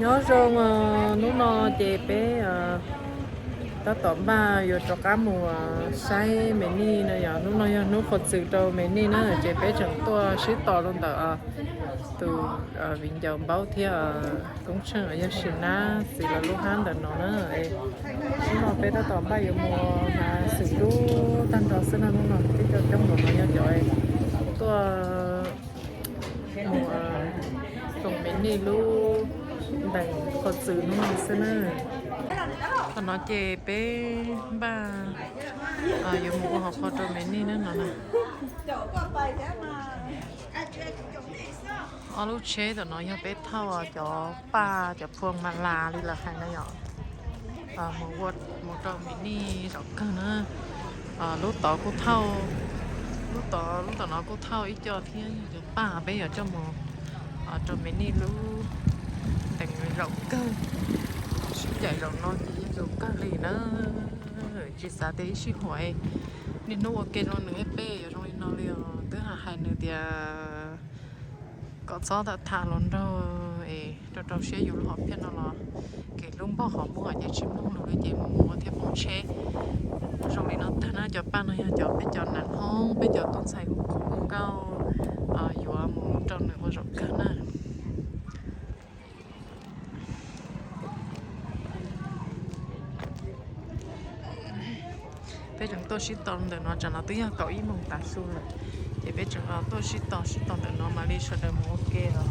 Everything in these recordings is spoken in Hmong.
Nyob zoo, hnub no ces peb tab tom npaj yuav rov qab mus saib Me Nij no yom. Hnub no yog hnub qhuav txwm rau Me Nij na, ces peb tseem tuaj sib tos rau ntawm tus viv ncaus Npaub thiab Koob Tsheej uas yog Sim Nab txiv lawv lub hab ntawm no na. Hnub no peb tab tom npaj yuav mus hnav xwm dub tag nrho xwb na. Hnub no peb cov coob npaum no yog cov tuaj mus koom Me Nij lub ntees qhuav txwm hnub no xwb na. Thaum no ces peb npaj yuav mus ua hauv qhua rau Me Nij na no na. Ob lub tsheb tom no yog peb thauj cov paj cov phuaj mas las li lawv hais na yom. Mus ua, mus rau Me Nij zaum kawg na. Lub tod kuj thauj, lub tod, lub tom no kuj thauj ib co thiab, yog cov paj peb yuav coj mus rau Me Nij lub ntees zaum kawg. Sib ncaim zaum no ces yog zaum kawg li na. Tsis xav tias ib sij huam niaj hnub ua ke zoo nws ib peb yuav zoo li no li os. Twb hais hais nws tias kom txhob tham tham hluas nraug es rau rau siab yus lub hom phiaj no los kev hlub npog qhov muag ces tsis mloog lus li ces mus mus thiaj poob tsheb. Zoo li no tag na, cov paj no yog cov peb cov nas hoob, peb cov tub ntxhais hu nkauj yuav mus rau nws ua zaum kawg na. Peb tseem tuaj sib tau ntawm no, tsam no twb yog kaum ib moos tav su lawm, ces peb tseem tuaj sib tau sib tau ntawm no mam li sawv daws mus ua ke os.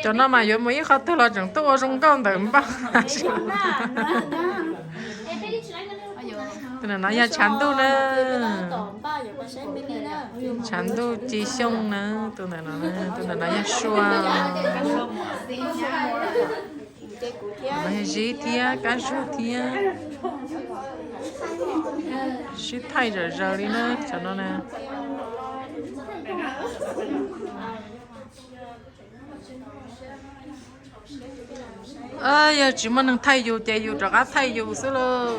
Cov no mas yuav mus ib qho twg los tseem tuaj ua zoo nkauj ntawm npaj. Tus ntawm no yog tshav ntuj na. Tshav ntuj Ci Xyooj na, tus ntawm no, tus ntawm no yog Sua. Zib thiab, Kab Zuag thiab. Sib thaij zom zaws li na, cov no na. Yog tsis muaj neeg thaij yus ces yus rov qab thaij yus xwb lauj.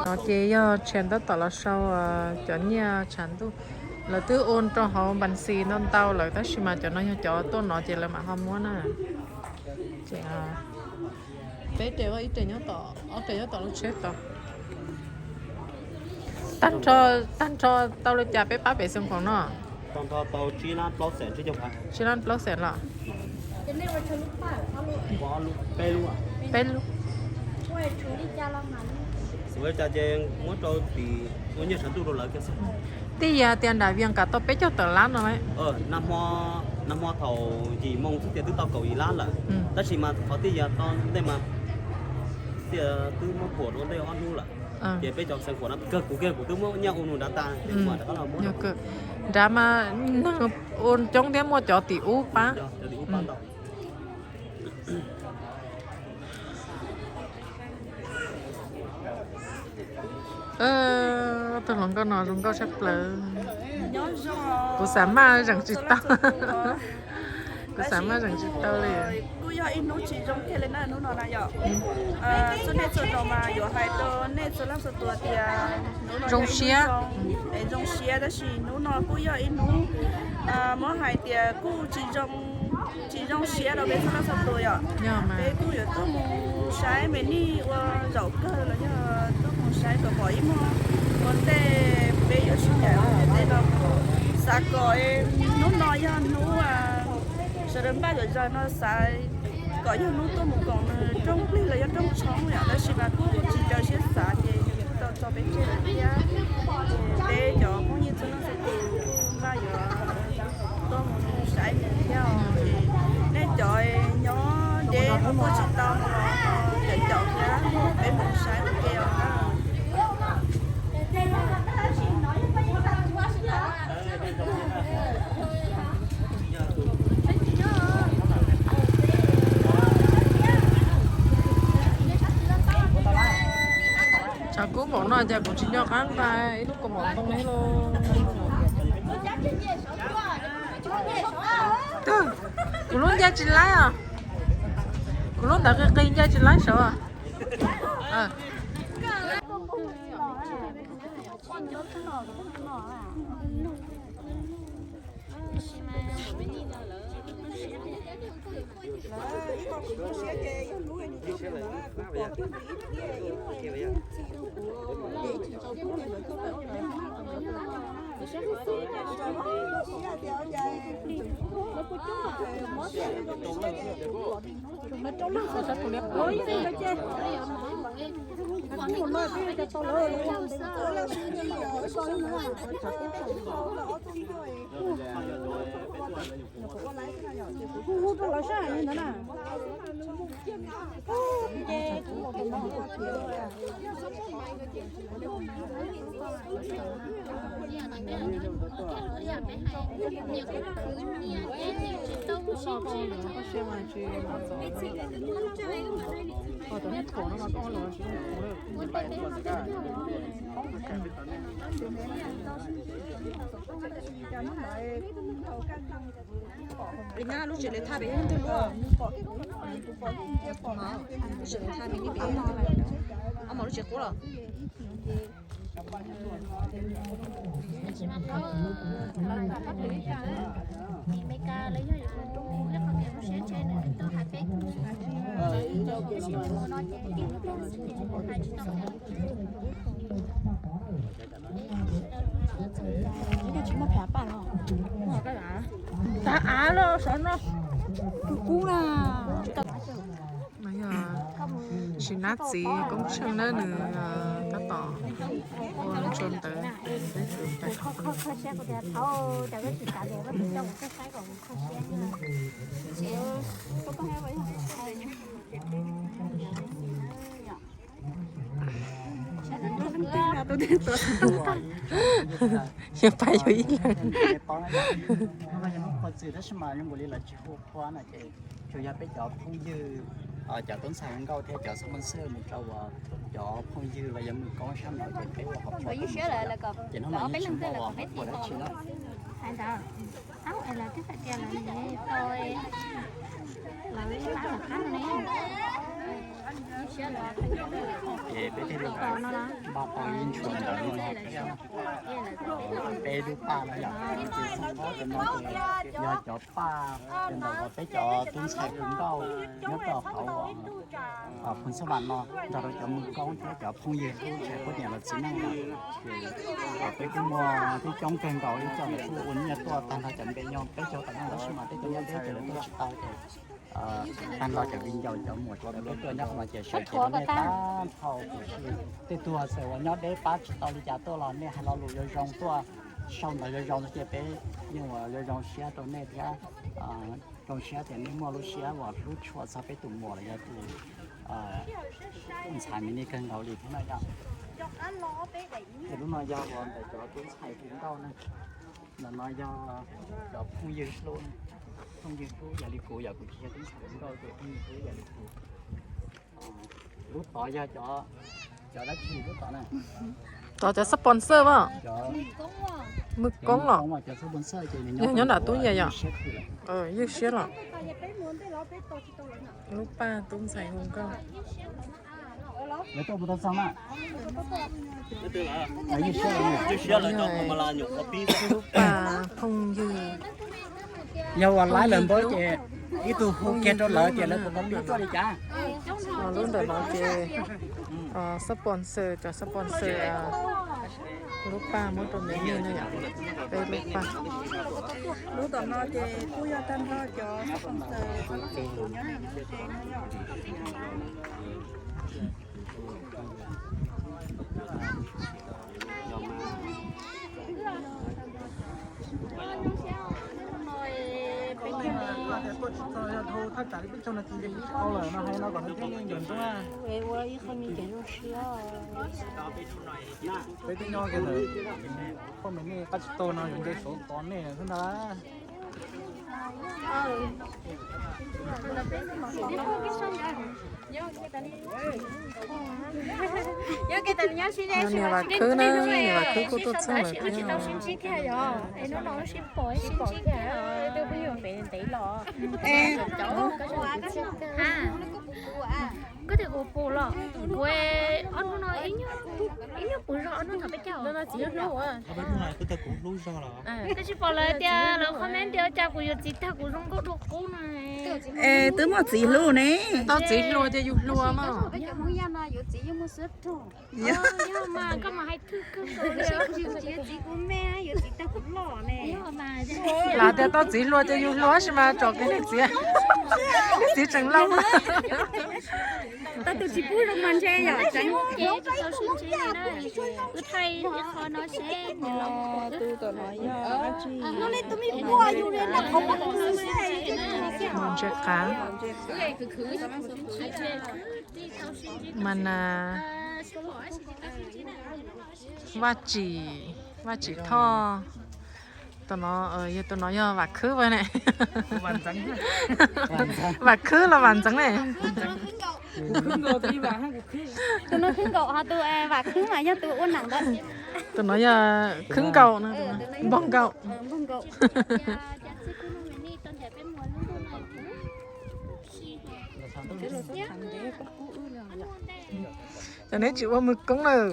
No ces yog Tshiab tab tom los sau cov nyiaj tshav ntuj. Lawv twb ua rau hauv npas xis ntau ntau lawm tab sis mas cov no yog cov tuaj no ces lawv mam ho muab na. Peb tes, ib tes nyob tom, ob tes nyob tom lub tsheb tod. Tag nrho tau li cas peb pab pem Xeev Khuam no? Tsib lab plaub xees los? Peb lub. Ua li cas ces muab rau tim ua nyiaj tshav ntuj rau lawv kiag xwb. Twb yog tias nram Vias Cas tau peb caug tawm lab no. Nag hmo thaum yim moo xwb tias twb tau kaum yim lab lawm, tab sis mas qhov twb yog tau ntej mas tias twb muab phuam rau ntej ob hnub lawm. Ces peb cov Xeev Khuam no kawg kuv kiag kuv twb muab nyiaj ua nus nrad tag. Nrad mas neeg ua coob thiab muaj cov tim ub pab. Tus hluas nkauj no zoo nkauj tshaj plaws. Kuv xav maj zeem tsis tau. Kuv xav maj zeem tsis tau li. Kuj yog ib hnub tsis zoo kiag li na hnub no na yom. Txhua nej txhua zaus mas yuav hais rau nej txhua leej txhua tus tias hnub no zoo siab, es zoo siab tab sis hnub no kuj yog ib hnub muab hais tias kuj tsis zoo, tsis zoo siab rau peb txhua leej txhua tus yom. Peb kuj yuav tuaj mus saib Me Nij ua zaum kawg los yog tuaj mus saib kom pom ib muag ua ntej peb yuav sib ncaim ua ke tej no. Xav kom hnub no yog hnub sawv daws npaj zom zaws no xav kom yog hnub tuaj mus koom nws rooj plig los yog rooj tshoob yom, tab sis mas kuj tsis raws siab xav ces nws kuj tau tso peb tseg lawm thiab. Peb cov phooj ywg txhua leej txhua tus kuj npaj yuav tuaj mus saib nws thiab os. Nej cov nyob deb ho tuaj tsis tau los caum caum thiab peb mus saib ua ke os na. Npaum no cas kuv tsis nco qab nqa ib lub kaus mom ntoo li lauj. Kuv lub ncaij tsis laib os. Kuv lub ntawd qis qis ncaij tsis laib saud. Hu hu rau lawv sab hais li ntawd na. Lub tsev lawv thaj pem ntwg lub, lub tsev lawv thaj pem ntwg, ob mos lub tsev qub los. Tsis muaj phav paj los. Tav av los saum no. Kub kub na. Tsis nab txiv koob tsheej na, nws tab tom ua ntsuag ntawv. Yog pab yus ib leeg. Tab sis mas zoo nkaus li lawv tsis hu qhua na ces tsuas yog peb cov phooj ywg, cov tub ntxhais hu nkauj thiab cov sponsor mus rau cov phooj ywg los yog mus koob sab no ces peb ua hauv qhua, ces hnub no yeej tsis muaj ua hauv qhua dab tsi na. Ces peb tej lus npaj tau ib ntshua ntawd no yog peb lub paj no yom, ces xub pob tus no ces yog cov paj ntawm uas peb cov tub ntxhais hu nkauj nyob rau hauv Phoos Xab Vam no nrog rau cov mus koob thiab cov phooj ywg hlub tshais quab niam los txiv neej no. Ces peb kuj muaj tib coob kawg nkaus ib co lawv kuj ua nyiaj tuaj tag nrho cov npe nyob peb caug tawm no tab sis mas tej co nyob deb ces lawv tuaj tsis tau ces tag nrho cov viv ncaus cov muam cov lawv tuaj nyob qhov no ces sawv cev rau nej tag nrho tiam sis tej tug txawm uas nyob deb pab tsis tau li cas tuaj los nej hais lo lus zoo zoo tuaj sau ntawv zoo zoo no ces peb yeej ua zoo zoo siab rau nej thiab. Zoo siab tias nej muaj lub siab uas hlub tshua txog peb tus muam los yog tus ntxhais me nej kawg nkaus li thiab no yom. Ces lub no yog uas ntawm cov tub ntxhais hu nkauj ne, ntawm no yog cov phooj ywg hlub, phooj ywg hlub yam li kuv, yog kuv tsis yog tub ntxhais hu nkauj ces phooj ywg hlub yam li kuv. Lub tod yog cov, cov dab tsi lub tod na? Tod cov sponsor as. Mus koob los. Cov sponsor ces nyob nram tub nyias yom. Ywg siab los. Lub paj tub ntxhais hu nkauj. Lub paj phooj ywg. Yog uas laib lawm npawb ces ib tug hu kiag rau lawv ces lawv puas tau pib tuaj li cas. Lub ntawm no ces sponsor, cov sponsor lub paj muab rau me me no yom, peb lub paj. Lub tom no ces kuj yog tag nrho cov sponsor nyob. Peb twb nyob kiag ntawm poj me nej qab tsis tau no yuav nce saud tos nej xwb ntag. Niam Vam Khwb na, niam Vam Khwb kuj tuaj txog lawm thiab. Tsis tau sib ntsib thiab yom, es hnub no sib pom sib ntsib thiab. Koj tias kuv pus los, kuv ob hnub no ib nyuag pus zog ob hnub thaum peb caug. Koj tsis pom lawv tias lawv comment tias cas kuv yuav txiv tag kuv zoo nkauj dua qub no. Es twb muaj txiv hlub ne. Tau txiv hluas ces yus hluas mas. Yog mas koj mas hais thwj kawg nkaus li. Lav tias tau txiv hluas ces yus hluas tab sis mas tsom kev nej txiv, nej txiv tseem laus. Tau tus tsis pub zoo mas ntshe yom. Ces tsis tau sib ntsib li na, wb thaij ib qho no seb. Tus tom no yog dab tsi? Ntse qab. Mas na, Vaj Tsim, Vaj Tsim Thoj. Tus no, yog tus no yog Vam Khwb ne. Vam Khwb los Vam Ntxeev ne. Tus no khwb nkaus, ho tus Vam Khwb mas yog tus ua nam ntawd. Tus no yog khwb nkaus, npog nkaus. Cov neb tsis ua mus koob lawm.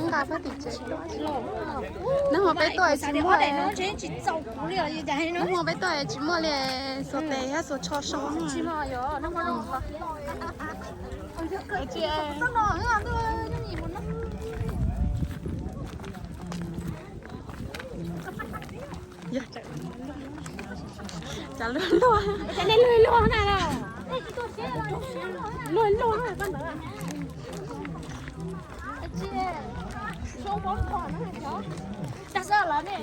Nqa pab tim tsev. Hnub no peb tuaj tsis muaj, hnub no peb tuaj tsis muaj li xuas tes thiab xuas tsho so. Cas luag luag, cas nej luag luag na los? Luag luag na koj ntawd. Cov nyab cov nus cov nkauj cov muam, nej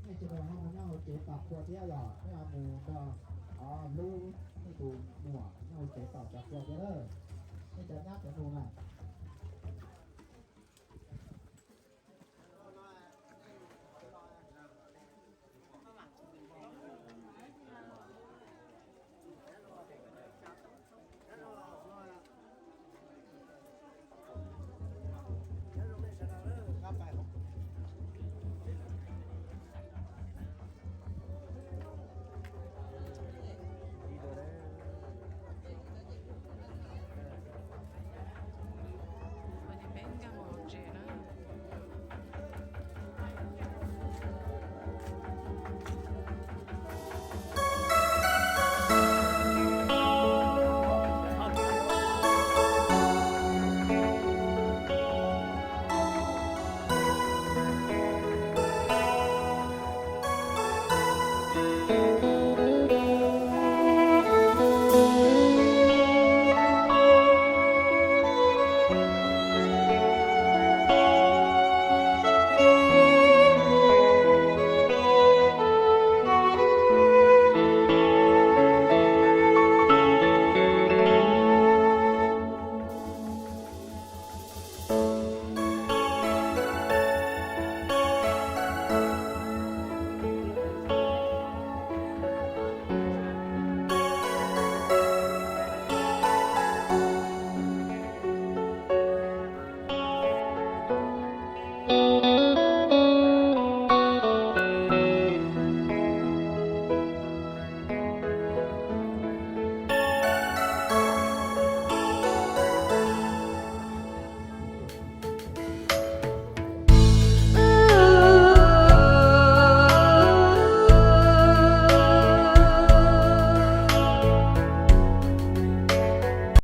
sawv daws ho mus nyob hauv tsev tos kuv thiab yom, nej ho mus nrog hlub nej tus muam nyob hauv tsev tos cov kuv thiab lawm. Nej cov nyab cov nus na,